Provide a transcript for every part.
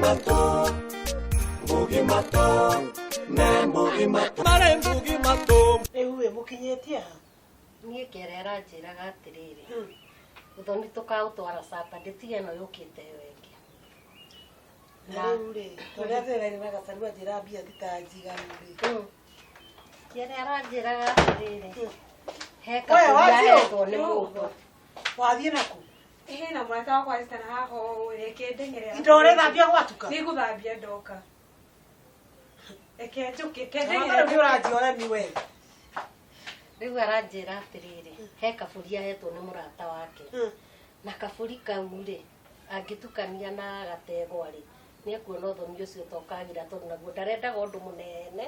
matũ, Ngugi matũ, ne Ngugi matũ, mare Ngugi matũ. Rĩu ĩ mũkinyĩtie ha? Niĩ kĩarĩa aranjĩraga atĩrĩrĩ, ũthoni tũkaũtwara Saturday tiga ĩno yũkĩte ĩyo ĩngĩ. Na rĩu rĩ, tũrĩa twĩraire na gacaru anjĩra mbia ti ta njiganu rĩ. Kĩarĩa aranjĩraga atĩrĩrĩ, he We, kaburi wathiĩ? ahetwo nĩ mũndũ. Wathiĩ naku? Ĩhĩ na mũrata wakwa acitana haha ũũ reke ndeng'ere. Indo ũrĩthambia gwatuka? Nĩngũthambia ndoka. Reke njũke, ke Rĩu ndeng'ere. nĩ ũranjia ũremi we. Rĩu aranjĩra atĩrĩrĩ, he kaburi ahetwo nĩ mũrata wake. Na kaburi kau rĩ, angĩtukania na gategwa rĩ, nĩekuona ũthoni ũcio ta ũkagira tondũ naguo ndarendaga ũndũ mũnene.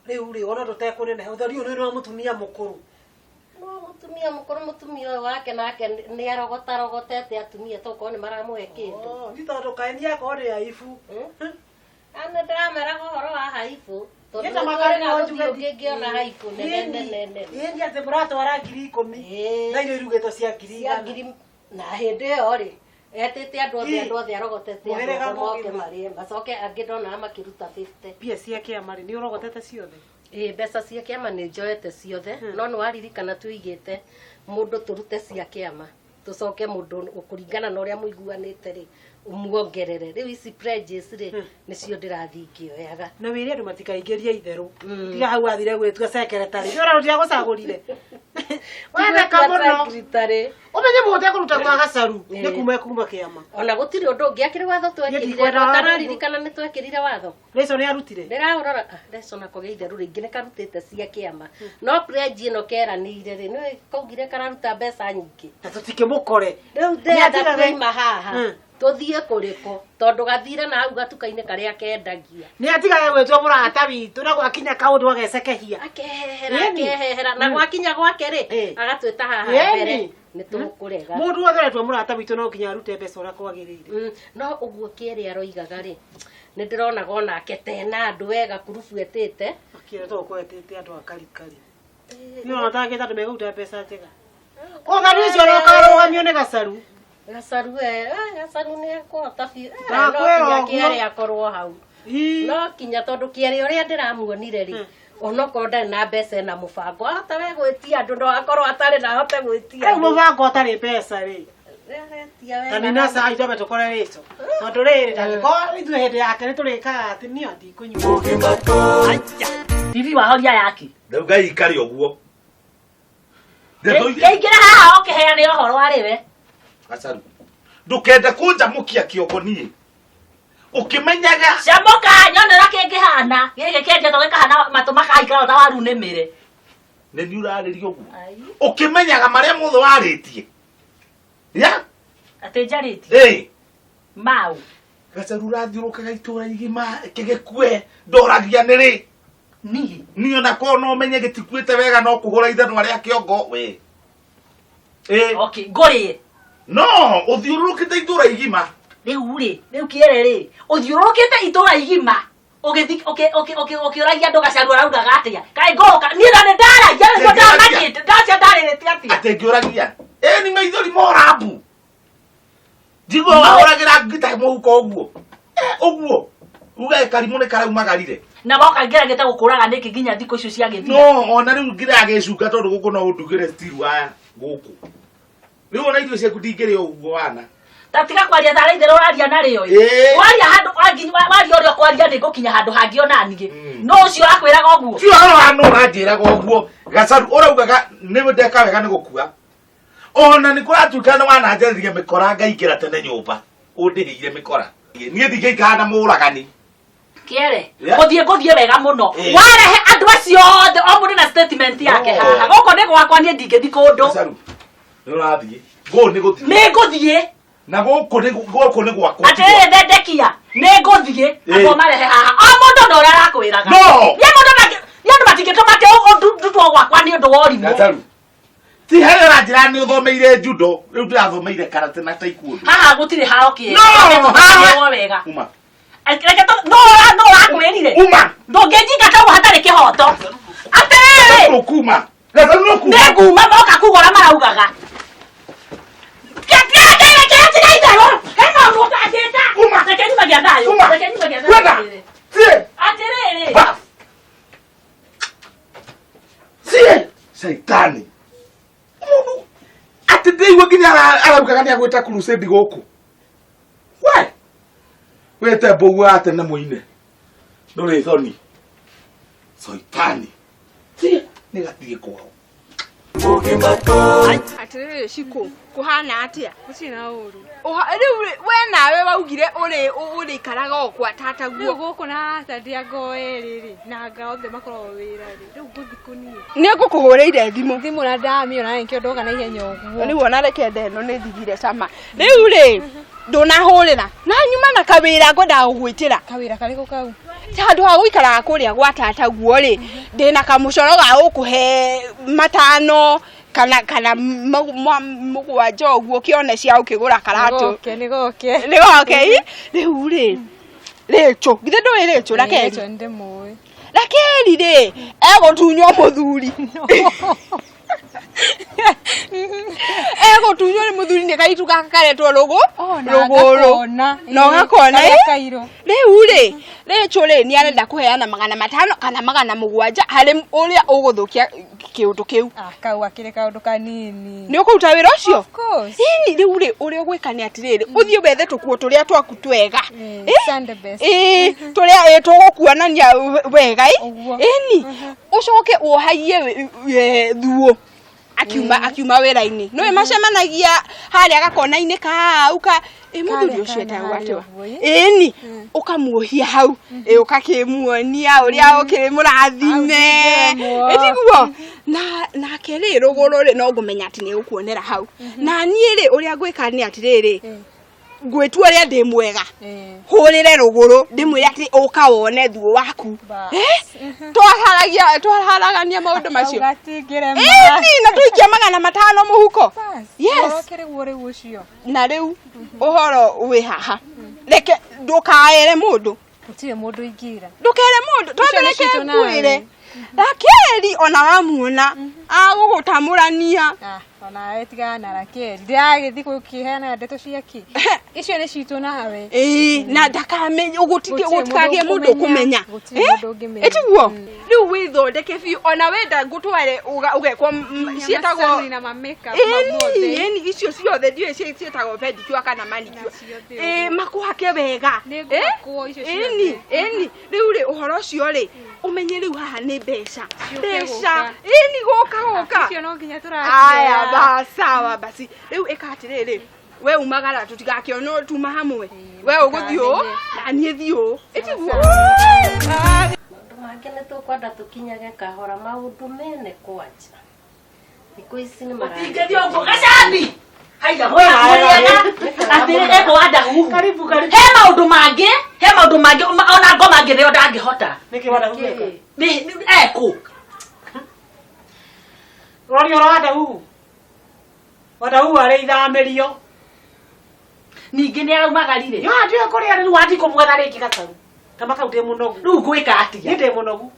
Rĩu rĩ, ona tũtekũneneha, ũtheri ũyũ nĩ wa mũtumia mũkũrũ. No mũtumia mũkũrũ mũtumia ũyũ wake nake nĩ arogotarogotete atumia tokorwo nĩ maramũhe kĩndũ. Oh, Nĩ tondũ kaĩ nĩ akorwo nĩ aibu. Ana ndĩrameraga ũhoro wa haibũ tondũ Nĩ ta nĩ makari twĩrĩga no gũthiĩ njuge ũngĩ ngĩona haibũ nene nene nene. Ĩni atĩ mũratwara 10,000. Ĩĩ. Na irio irugĩtwo cia ngiri Cia igana. ngiri na hĩndĩ ĩyo rĩ etĩte andũ othe Ĩ. andũ othe arogotete andũ Mũhĩrĩga othe moke mũgima. marĩe macoke angĩ ndonaga makĩruta 50. Mbia cia kĩama rĩ, nĩ ũrogotete ciothe? Ĩ mbeca cia kĩama nĩ njoete ciothe no nĩ waririkana tuigĩte mũndũ tũrute cia kĩama tũcoke mũndũ kũringana na ũrĩa mũiguanĩte rĩ ũmuongerere rĩu ici pledges rĩ nĩcio ndĩrathiĩ ngĩoyaga. Na wĩre andũ matikaingĩrie itherũ. Tiga hau wathire gwĩtua secretary. Nĩ ũrarutire gũcagũrire. Wendeka mũno. Secretary. Ũmenye mũndũ ekũruta gwa gacaru. Ĩ. Nĩ kuma ekuma kĩama. Ona gũtirĩ ũndũ ũngĩ akĩrĩ watho twekĩrire ndikwenda ũtararirikana nĩ twekĩrire watho. Rĩco nĩ arutire. Ndĩraũrora ah, Leso nako gĩ itherũ rĩngĩ nĩ karutĩte cia kĩama no pledge ĩno keranĩire rĩ nĩ kaugire kararuta mbeca nyingĩ. Na tũtikĩmũkore. Rĩu Nĩ ndĩrenda atigage- twaima haha tũthiĩ kũrĩkũ tondũ gathire na hau gatuka-inĩ karĩa kendagia. Nĩ atigage gwĩtua mũrata witũ na gwakinya kaũndũ agecekehia. Akehehera Ĩni. akehehera na gwakinya gwake rĩ Ĩ. agatwĩta haha Ĩni. mbere nĩ tũkũrega. Mũndũ wothe ũretua mũrata witũ no nginya arute mbeca ũrĩa kwagĩrĩire. No ũguo kĩerĩ aroigaga rĩ nĩ ndĩronaga onake tena andũ wega kurubu etĩte. Akĩra to kwetete andũ a karikari. Nĩ ona tagĩte andũ megũruta mbeca njega. Ũtheri ũcio ũrokarũgamio nĩ gacaru. Gacaru e gacaru nĩ ekũhota biũ. No Ndakwĩra kinya ũguo. kĩerĩ akorwo hau. Ii. No kinya tondũ kĩerĩ ũrĩa ndĩramuonire rĩ onokorwo ndarĩ na mbeca ena mũbango ahota we gwĩtia andũ no akorwo atarĩ na ahote gwĩtia Rĩu andũ. mũbango ũtarĩ mbeca rĩ. Aretia wega Ta nina cai twambe tũkore rĩco. Tondũ rĩrĩ ndangĩkorwo ithuĩ hĩndĩ yake nĩ tũrĩkaga atĩ niĩ ndikũnyua. Ngugi matũ. TV wahoria yaki Rĩu Ngai ikare ũguo. Kĩingĩra haha ũkĩheane ũhoro arĩ we Gacaru. Ndũkende kũnjamũkia kĩongo niĩ. Ũkĩmenyaga camũka nyone ũrĩa kĩngĩhana gĩkĩ kĩenjetwo gĩkahana matũ makaikara ta waru nĩmĩre nĩ niĩ ũrarĩria ũguo. Ũkĩmenyaga marĩa mothe warĩtie. Ya? Atĩ njarĩtie Ĩ. mau Gacaru ũrathiũrũrũkaga itũũra igima kĩgĩkue ndoragia nĩ rĩ. Niĩ Niĩ ona korwo no menye gĩtikuĩte wega no kũhũra ithanwa rĩa kĩongo we. Ĩ. Okay, ngũrĩe. No, ũthiũrũrũkĩte itũũra igima. Rĩu rĩ, rĩu kĩere rĩ, ũthiũrũrũkĩte itũũra igima. Ũgĩthi ũkĩũragia andũ gacaru araugaga atĩa. Kaĩ ngoka, niĩ na nĩ ndaragia nĩguo ndamakĩte, ndacio ndarĩrĩte atĩa. Atĩ ngĩũragia. Ĩ nĩ maithori morambu. Njigua wahũragĩra ngita mũhuko ũguo. Ũguo. Uge karimũ nĩ karaumagarire. Na woka ngeragĩte gũkũraga nĩkĩ nginya thikũ icio ciagĩthira. No, ona rĩu ngĩragĩcunga tondũ gũkũ no ũndugĩre stiru aya gũkũ. Rĩu ona irio ciaku ndingĩrĩa ũguo wana. Ta tiga kwaria tarĩ itherũ ũraria narĩo ĩ. Ĩĩ. Waria handũ waria ũrĩa ũkwaria nĩ ngũkinya handũ hangĩ ona niĩ. No ũcio akwĩraga ũguo. Ti ũhoro wa nũ ũranjĩraga ũguo. Gacaru ũraugaga nĩ ndeka wega nĩ gũkua. Ona nĩ kũratuĩka nĩ wananjarĩria mĩkora ngaingĩra tene nyũmba. Ũndĩhĩire mĩkora. Niĩ ndingĩikara na mũragani. Kĩere, Yeah. ngũthiĩ ngũthiĩ wega mũno. Ĩĩ. Warehe andũ acio othe o mũndũ na statement yake No. haha. Gũkũ nĩ gwakwa niĩ ndingĩthiĩ kũndũ. Gacaru, nĩ ũrathiĩ. Gũkũ nĩ gũthiĩ. Nĩ ngũthiĩ. Na gũkũ nĩ gũkũ nĩ gwakwa. Atĩrĩrĩ thendekia, nĩ ngũthiĩ. Ĩĩ. Andũ marehe haha. O mũndũ na ũrĩa arakwĩraga. No. Niĩ mũndũ ndangĩ- niĩ andũ matingĩtũma atĩ ndutwo gwakwa nĩ ũndũ wa ũrimũ. Gacaru. Ti harĩa ũranjĩra nĩ ũthomeire judo, rĩu ndĩrathomeire karate na taekwondo. Haha gũtirĩ haro kĩere. No, haha. Wega. Uma. Reke no no ũrakwĩrire. Uma. Ndũngĩnjingata ũguo hatarĩ kĩhoto. Atĩrĩrĩ. Nũkuma. Gacaru nũkuma. Nĩ nguma moka kuga ũrĩa maraugaga. Kĩrĩa tiga itherũ. Ĩno. Maũndũ ũtangĩka. Uma. Reke nyume gĩa thayũ. Uma. Reke nyume gĩa Kwenda. thayũ. Thiĩ. Atĩrĩrĩ. Bas. Thiĩ. Shaitani. Mũndũ atĩ ndĩigua nginya araugaga nĩ agwĩta crusade gũkũ. We. Wĩte mbũgu wa tene mũine. Ndũrĩ thoni. Shaitani. Thiĩ. Nĩ gathiĩ kwao. Atirĩrĩ Shiko, kũhana atĩa? Gũtirĩ na ũru. Rĩu rĩ, we nawe waugire ũrĩ ũrĩikaraga o kwa Rĩu tataguo. gũkũ na tata ndianga o erĩ rĩ, na anga othe makoragwo wĩra rĩ. Rĩu ngũthiĩ kũ niĩ? Nĩ ngũkũhũrĩire thimũ. Thimũ na ndamĩona nĩkĩo ndoka na ihenya ũguo. Rĩu ona reke ndeno nĩ thigire cama. Rĩu rĩ, ndũnahũrĩra. Na nyuma na kawĩra ngwendaga gũgwĩtĩra. Kawĩra karĩkũ kau? Handũ ha gũikaraga kũrĩa gwa tataguo rĩ, ndĩna kamũcoro ga gũkũhe matano kana kana mũgwanja ũguo ũkĩone cia ũkĩgũra karatũ. Nĩgoke, nĩgoke. Nĩ goke ĩ? Rĩu rĩ, Rĩchũ, githĩ ndũĩ Rĩchũ Rakeli? Rĩchũ nĩndĩmũĩ. Rakeli rĩ, egũtunywo mũthuri. Egũtunywo nĩ mũthuri nĩ kaitu gaka karetwo rũgũ. Oh, na Rũgũrũ. ngakona. Na ũgakona Karĩa ĩ? kairũ. Rĩu rĩ, Rĩchũ rĩ nĩ arenda kũheana 500 kana 700 harĩ ũrĩa ũgũthũkia kĩũndũ kĩu. Ah, kau akĩrĩ kaũndũ kanini. Nĩ ũkũruta wĩra ũcio? Of course. Ĩni rĩu rĩ ũrĩa ũgwĩka nĩ atĩrĩrĩ, ũthiĩ wethe tũkuo tũrĩa twaku twega. Eh, Ĩ? Sunday best. Ĩĩ, tũrĩa ĩ tũgũkuonania wega ĩ. Ũguo. Ĩni, ũcoke wohagie thuo akiuma akiuma wĩra-inĩ. Nĩũĩ macemanagia harĩa gakona-inĩ kau ka ĩ mũthuri Karĩa ũcio kana etagwo harĩa atĩa? ũguo, ĩ. Ĩni, ũkamuohia hau, ĩ ũgakĩmuonia ũrĩa ũkĩrĩ mũrathime. Hau ndingĩremwo. Ĩ tiguo? Na nake rĩ rũgũrũ rĩ no ngũmenya atĩ nĩ ũkuonera hau. Na niĩ rĩ ũrĩa ngwĩka nĩ atĩrĩrĩ, ngwĩtua ũrĩa ndĩ mwega. Hũrĩre rũgũrũ ndĩmwĩre atĩ ũka wone thuo waku. Bas. Twaharagia twaharagania maũndũ macio. Kau gatingĩrema. Ĩni na tũikia 500 mũhuko. Bas. Yes. Ũhoro ũkĩrĩ guo rĩu ũcio. Na rĩu ũhoro wĩ haha. Reke ndũkaere mũndũ. Gũtirĩ mũndũ ingĩra. Ndũkere mũndũ. Ũcio Twambe nĩ reke citũ nawe. ngwĩre. Rakeli ona wamuona agũgũtamũrania. Ah, onawe tigana na Rakeli. Ndĩragĩthiĩ gũkĩheana ndeto ciake. Icio nĩ citũ nawe. Ĩĩ, na ndakamenya Gũtirĩ gũtikagĩe mũndũ mũndũ ũkũmenya. ũkũmenya. Gũtirĩ mũndũ ũngĩmenya. Ĩtiguo? Rĩu wĩthondeke biũ ona wenda ngũtware ũgekwo ciĩtagwo Macani na ma makeup mau Ĩni, mothe. ĩni icio ciothe ndiũĩ ciĩtagwo pedicure kana manicure. Na ciothe Ĩĩ, makũhake wega. Nĩ ngũhakwo icio ciothe. Ĩni, ĩni, rĩu rĩ ũhoro ũcio rĩ, ũmenye rĩu haha nĩ mbeca. Ciũke Mbeca. gũka. Ĩni gũka gũka. Icio no nginya Aya, tũracioya. ba sawa basi. Rĩu ĩka atĩrĩrĩ, we umagara tũtigakĩonwo tuma hamwe. We ũgũthiĩ ũũ, na niĩ thiĩ ũũ. Ĩtiguo? Maũndũ mangĩ nĩ tũkwenda tũkinyage kahora maũndũ mene kwanja. Thikũ ici nĩ Ũtingĩthiĩ ũguo gacambi. Haiya mwega. Atĩrĩ eko wa ndahuhu. Karibu karibu. He maũndũ mangĩ, he maũndũ mangĩ ona ngoma ngĩtheo ndangĩhota. Nĩkĩ wadahuhu eka? Nĩ ekũ. Ũroria ũhoro wa ndahuhu? Wadahuhu arĩ ithamĩrio. Ningĩ nĩ araumagarire. Yo ndiũĩ kũrĩa rĩu wathiĩ kũmwetha rĩngĩ gacaru. Kama kau ndĩ mũnogu. Rĩu ngwĩka Niĩ atĩa? ndĩ mũnogu.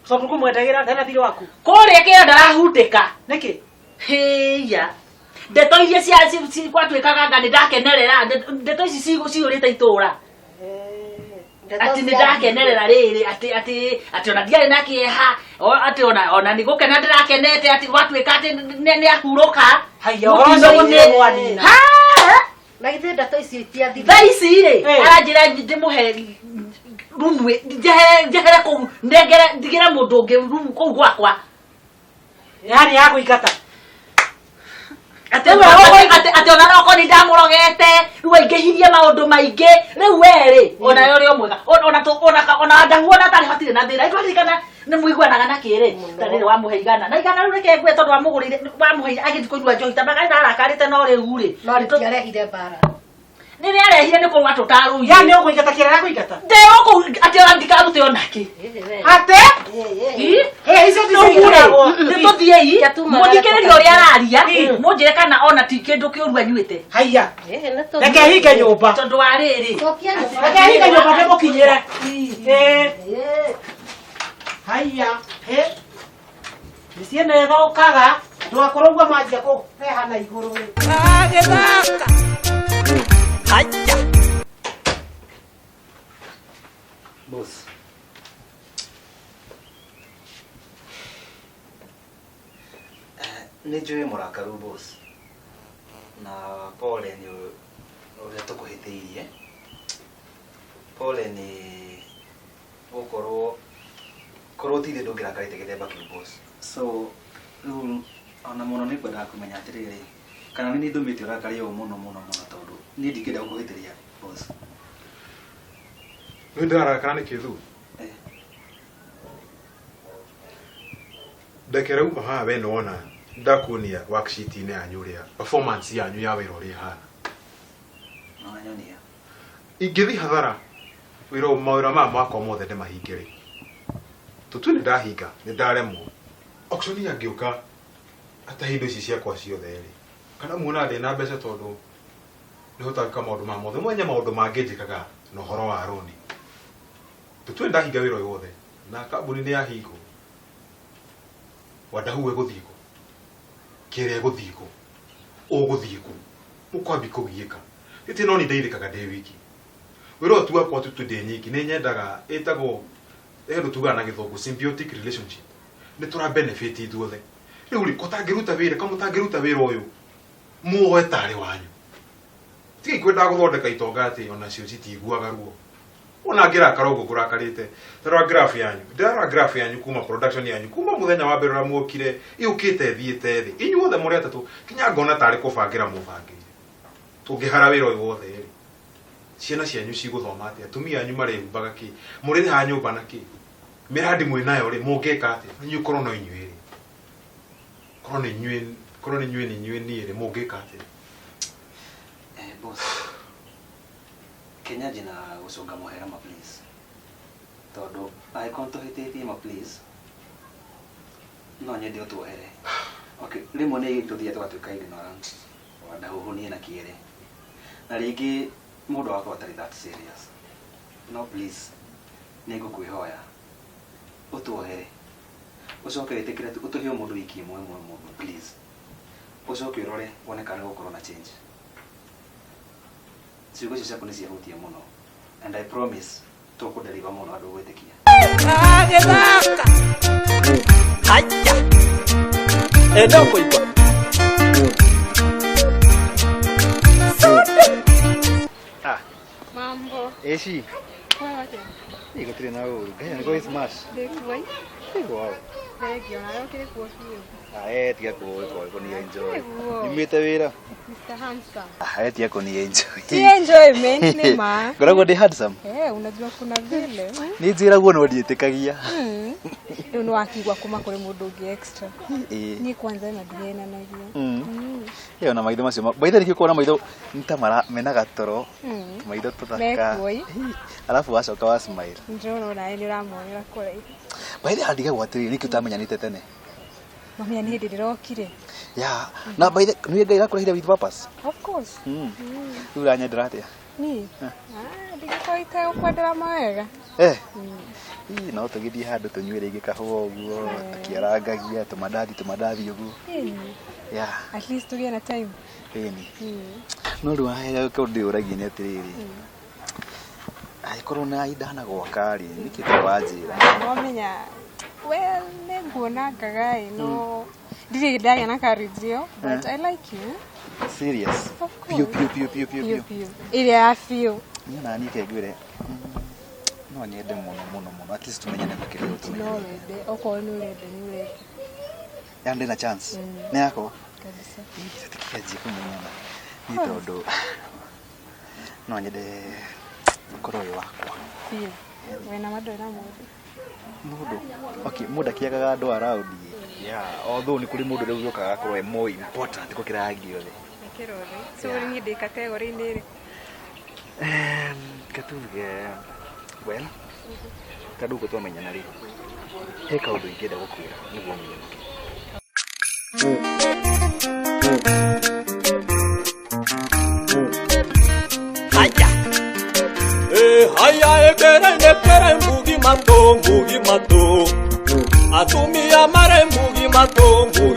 Tondũ ngũmwendagĩra ndena thirĩ waku. Kũrĩa kĩo ndarahutĩka. Nĩkĩ? Hĩya. Ndeto iria cia gwatuĩkaga anga nĩ ndakenerera, ndeto ici ciyũrĩte itũũra. Atĩ nĩ ndakenerera rĩrĩ, atĩ atĩ atĩ ona ndiarĩ na kĩeha, atĩ ona ona nĩ gũkena ndĩrakenete atĩ gwatuĩka atĩ nĩ ahurũka. Haiya, ũhoro ũcio gũtirĩ mwanina. Ha! Na githĩ ndeto icio itiathirire. Thaa ici rĩ, aranjĩra ndĩmũhe rumu njehere kũu, nengere ndigĩre mũndũ ũngĩ rumu kũu gwakwa. Yaani ya kũingata. Atĩ atĩ ona no okorwo nĩ ndamũrogete, rĩu aingĩhirie maũndũ maingĩ, rĩu we rĩ, ona we ũrĩ o mwega. Ona ona ndahu ona atarĩ hatirĩ na thĩna. Twaririkana nĩ mũiguanaga na kĩrĩ, ta rĩrĩ wamũhe igana. Na igana rĩu reke ngwĩre tondũ wamũgũrĩire, wamũheire agĩthiĩ kũnyua njohi ta magarĩ arakarĩte no rĩu rĩ. No rĩtiarehire mbara. Nĩ rĩarehire nĩ kũrũa tũtarũire. Yaani ũkũingata kĩrĩa kũingata. Ndĩgũkũ atĩ ona ndikarute onakĩ. Atĩ? Ĩ? Icio ti Rĩu rĩ, ciĩkagwo. nĩ tũthiĩi, mũthikĩrĩrie ũrĩa araria, mũnjĩre kana ona ti kĩndũ kĩũru anyuĩte. Haiya. Reke hinge nyũmba. Tondũ wa rĩrĩ. Reke hinge nyũmba ndĩmũkinyĩre. Ĩ. Haiya. Hĩ. Mĩciĩ ĩno ĩthũkaga, andũ akũrũ ũguo manjia kũreha na igũrũ rĩ. Agĩthaka. Haya. Boss. Nĩ njũĩ mũrakaru boss. Na pole nĩ ũrĩa tũkũhĩtĩirie. Pole nĩ gũkorwo korwo ti ithuĩ ndũngĩrakarĩte gĩthemba kĩu boss. So rĩu ona mũno nĩ ngwendaga kũmenya atĩrĩrĩ kana nĩ niĩ ndũmĩte ũrakare ũũ mũno mũno mũno tondũ niĩ ndingĩenda gũkũhĩtĩria boss. Nĩ ndĩrarakara nĩkĩ thu? Ndekere uma haha we nĩwona ndakuonia worksheet-inĩ yanyu ũrĩa performance yanyu ya wĩra ũrĩa ĩhana. Nĩwanyonia. Ingĩthiĩ hathara wĩra mawĩra maya makwa mothe ndĩmahinge rĩ, tũtue nĩ ndahinga nĩ ndaremwo, auction angĩũka atahe indo ici ciakwa ciothe rĩ, kana muona ndĩ na mbeca tondũ nĩhotaga gwĩka maũndũ maya mothe, mwenye maũndũ mangĩ njĩkaga na ũhoro wa rũni. Tũtue ndahinga wĩra ũyũ wothe na kambuni nĩ yahingwo, Wandahu egũthiĩ kũ? Kĩrĩa egũthiĩ kũ? Ũgũthiĩ kũ? Mũkwambi kũgiĩka. Gĩtĩ no niĩ ndeithĩkaga ndĩ wiki. Wĩra ũyũ ti wakwa tu ndĩ nyiki, nĩ nyendaga ĩtagwo he ũndũ tugaga na gĩthũngũ symbiotic relationship. Nĩ tũra benefit ithuothe. Rĩu rĩ, ko tangĩruta wĩra, ko mũtangĩruta wĩra ũyũ, muoe tarĩ wanyu. Tigai kwendaga gũthondeka itonga atĩ onacio citiiguaga ruo. Ona ngĩrakara ũguo ngũrakarĩte, tarora graph yanyu. Ndĩrarora graph yanyu kuma production yanyu, kuma mũthenya wa mbere ũrĩa muokire, yũkĩte ĩthiĩte thĩ. Inyuothe mũrĩ atatũ, kinya ngona tarĩ kũbangĩra mũbangĩire. Tũngĩhara wĩra ũyũ wothe rĩ, ciana cianyu cigũthoma atĩa? Atumia anyu marĩhumbaga kĩ? Mũrĩrĩhaga nyũmba na kĩ? Mĩrandi mwĩnayo rĩ, mũngĩka atĩa? Inyuĩ korwo no inyuĩ rĩ, korwo nĩ inyuĩ, korwo nĩ inyuĩ nĩ inyuĩ niĩ rĩ, mũngĩka atĩa? Boss, Kenya njina gũcũnga mũhera ma please. Tondũ angĩkorwo nĩtũhĩtĩtie ma please, no nyende ũtuohere. Okay, rĩmwe nĩ tũthiaga tũgatuĩka ignorant, Wandahuhu niĩ na kĩere. Na rĩngĩ mũndũ agakorwo atarĩ that serious. No please, nĩ ngũkwĩhoya ũtuohere. Ũcoke wĩtĩkĩre ũtũhe o mũndũ wiki ĩmwe ĩmwe ĩmwe ĩmwe please. Ũcoke ũrore wone kana nĩgũkorwo na change. Ciugo icio ciaku nĩ ciahutia mũno and I promise tũkũdeliver mũno andũ gwĩtĩkia. Agĩthaka haya enda kũigua. Ah. Mambo. Eci. Poa atia? Ĩ gũtirĩ na ũru. Ngai nĩ kũrĩ smash. Ndĩkuo. Wow. Thengiũ nawe ũkĩrĩ kuo biũ. Ah, eh tiga kũni enjoy. Nĩguo. Nyumĩte wĩra. Mr. Handsome. Ah, eh tiga kũni enjoy. Ti enjoyment nĩ ma. Ngoragwo ndĩ handsome. Eh, unajua kuna vile. Nĩ njĩragwo no ndiĩtĩkagia. Rĩu nĩ wakigua kuma kũrĩ mũndũ ũngĩ extra. Ĩĩ. Niĩ kwanza na ndihenanagia. Ĩyo na maitho macio. By the way, nĩkĩo na maitho nĩ ta mara mena gatoro. Maitho tũthaka. Mekuo ĩ. Alafu wacoka wa smile. Ndĩrona onawe nĩ ũramonera kũraihu. By the way, ndigagwo atĩrĩrĩ nĩkĩ ũtamenyanĩte tene? Mamia nĩ hĩndĩ ndĩrokire. Yeah. Na by the nĩ Ngai arakũrehire with purpose. Of course. Rĩu ũranyendera atĩa? Niĩ? Ah, ndingĩkorwo itegũkwendera mawega. Eh. Ii, no tũgĩthiĩ handũ tũnyue rĩngĩ kahũa ũguo, tũkĩarangagia tũmandathi tũmandathi ũguo. Ĩni. Yeah. At least tũgĩe na time. Ĩni. No rĩu haha kaũndũ ndĩyũragia nĩ atĩrĩrĩ. Angĩkorwo na ndanagwaka rĩ, nĩkĩ ũtarĩ wanjĩra? Wamenya, well, nĩ nguona ngaga ĩ, no ndirĩ ndagĩa na courage ĩyo, but I like you. Serious? Of course. Piũ piũ piũ piũ piũ Biũ piũ. biũ. Ĩrĩa ya biũ. Niĩ ona niĩ kengwĩre no nyende mũno mũno mũno at least tumenyane makĩria ũguo No tũmenyane. wende, okorwo nĩ ũrenda nĩ ũrenda. Yaani ndĩna chance. Nĩ yakwa. Kabisa. Tũtikĩanjie kũmenyana. Nĩ tondũ no nyende ũkorwo wĩ wakwa. Biũ. Wĩna ma ndũrĩ na mũndũ. Mũndũ. Okay, mũndũ akĩagaga andũ around. Yeah, although nĩ kũrĩ mũndũ rĩu ũkaga akorwo e more important gũkĩra angĩ othe. Gũkĩra othe. So rĩu niĩ ndĩ category-inĩ ĩrĩkũ? Katuge well, ta rĩu ũguo twamenyana rĩ, he kaũndũ ingĩenda gũkwĩra nĩguo ũmenye makĩria. Haya. Haya ekere nekere mbugi mato mbugi mato. Atumia mare mbugi mato mbugi